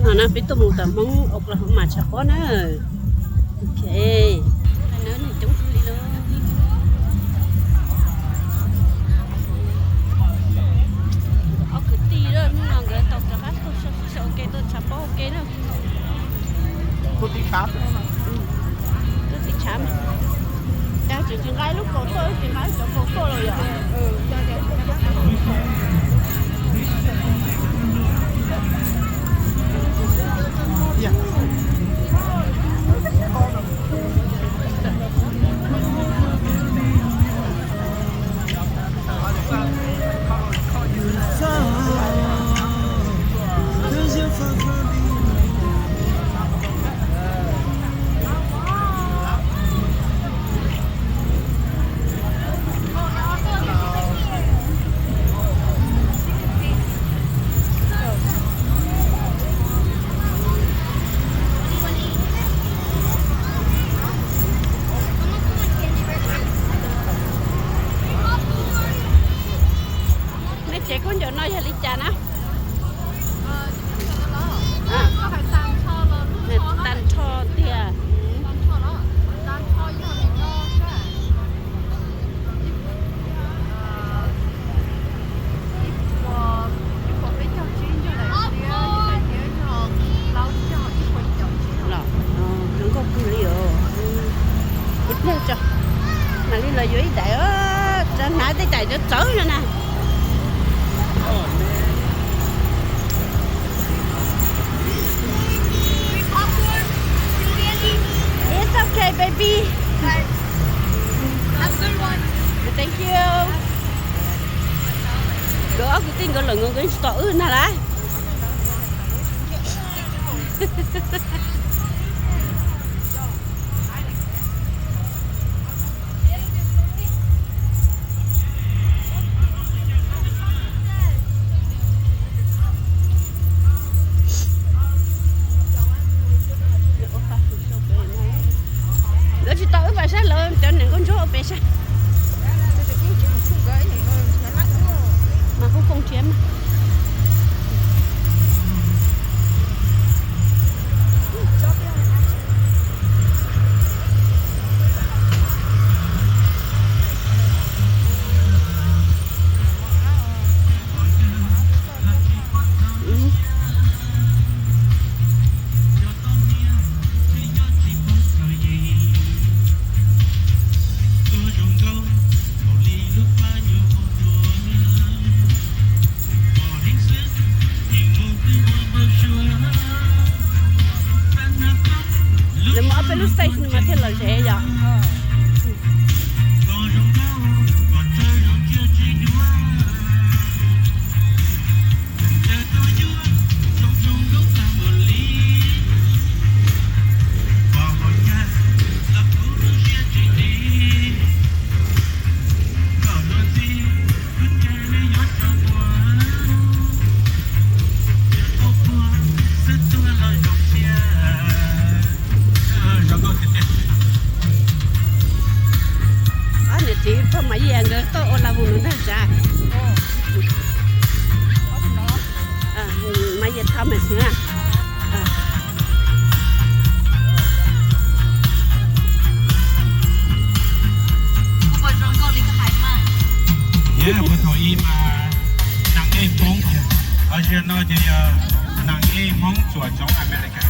No na peb tuaj mus tom Hmoob Oklahoma tshav pob na. Ok, no nws coob kawg li lauj. Ob kwv tij hnub no nkawd tau rov qab tuaj saib ua ke, tuaj tshav pob ua ke na. Tuaj tib tshav mas, cas tseem tsis nqa ib lub kaus tuaj, tsis nqa ib cov kaus tuaj los yom? Nej tsev khaub ncaws no yog li cas na? Tag nrho tiag. Los, zoo nkauj kawg li os. Ib pliag tso, mam li los yuav ib daim, rov hnav tej daim cov txawv no na. It's okay, baby. Thank you. Nkawd ob kwv tij nkawd lawm nkawd tsis tos wb na lawm. Nkawd tsis tos wb pais saib lawv cov niam nkauj ntsuab ua pem saib. Mas kuj foom thiab mas. Lawv muaj ob peb lub stage no mas thiaj lom zem yom. Ob niam txiv Phoj Mayias nkawd tuaj ua la mus no ntag tsav. Mayias Thomas na. Yog puag thaum ub mas Nang Ej Hmoob, ho zaum no ces yog Nang Ej Hmoob Txuas Tsoov Amelikas.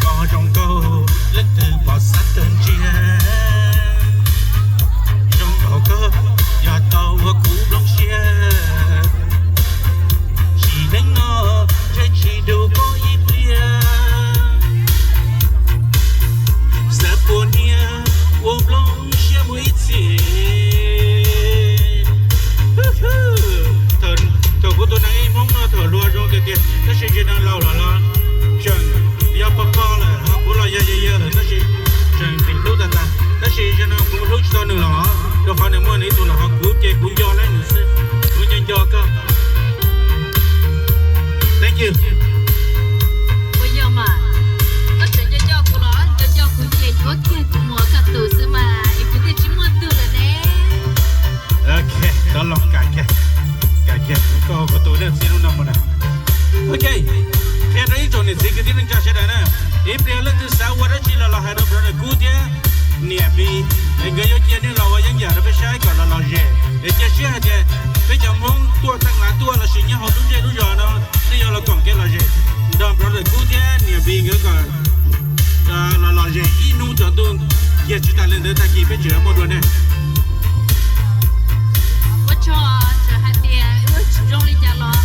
Koj zoo nkauj, leej twg pom xav kawg ntsia. Rau qhov nws muaj nws ib tug los ho kuv ces kuv nco lawm nws xwb. Kuv nco nco koj. Thank you. Puas yog mas? Koj tseem nco nco kuv los nco nco kuv ces yuav kiag kuv mus ua koj tus xwb mas es kuv twb tsis muaj tug lawm ne. Ok, rov los kam kiag, kam kiag kuv koj kuv tus nej txij hnub no mus na. Ok, qhia rau ib tsoom niam txiv kwv tij neej tsa sawv daws na, ib pliag leej twg xav ua dab tsi los los hais rau brother Kub thiab niam Npis, es nkawd yuav cia nej los ua yeeb yam rau peb saib kom los lom zem. Es cia siab hais tias peb cov Hmoob tuaj Thaaj Lav tuaj lossis nyob hauv lub zej lub zos no, nej yuav los koom kev lom zem nrog brother Kub thiab niam Npis nkawd kom los lom zem ib hnub tsaus ntuj, cia tsis tas li ntawd tag kis peb tseem yuav muaj dua ne. Ua tsaug, txawm hais tias wb tsis zoo li cas los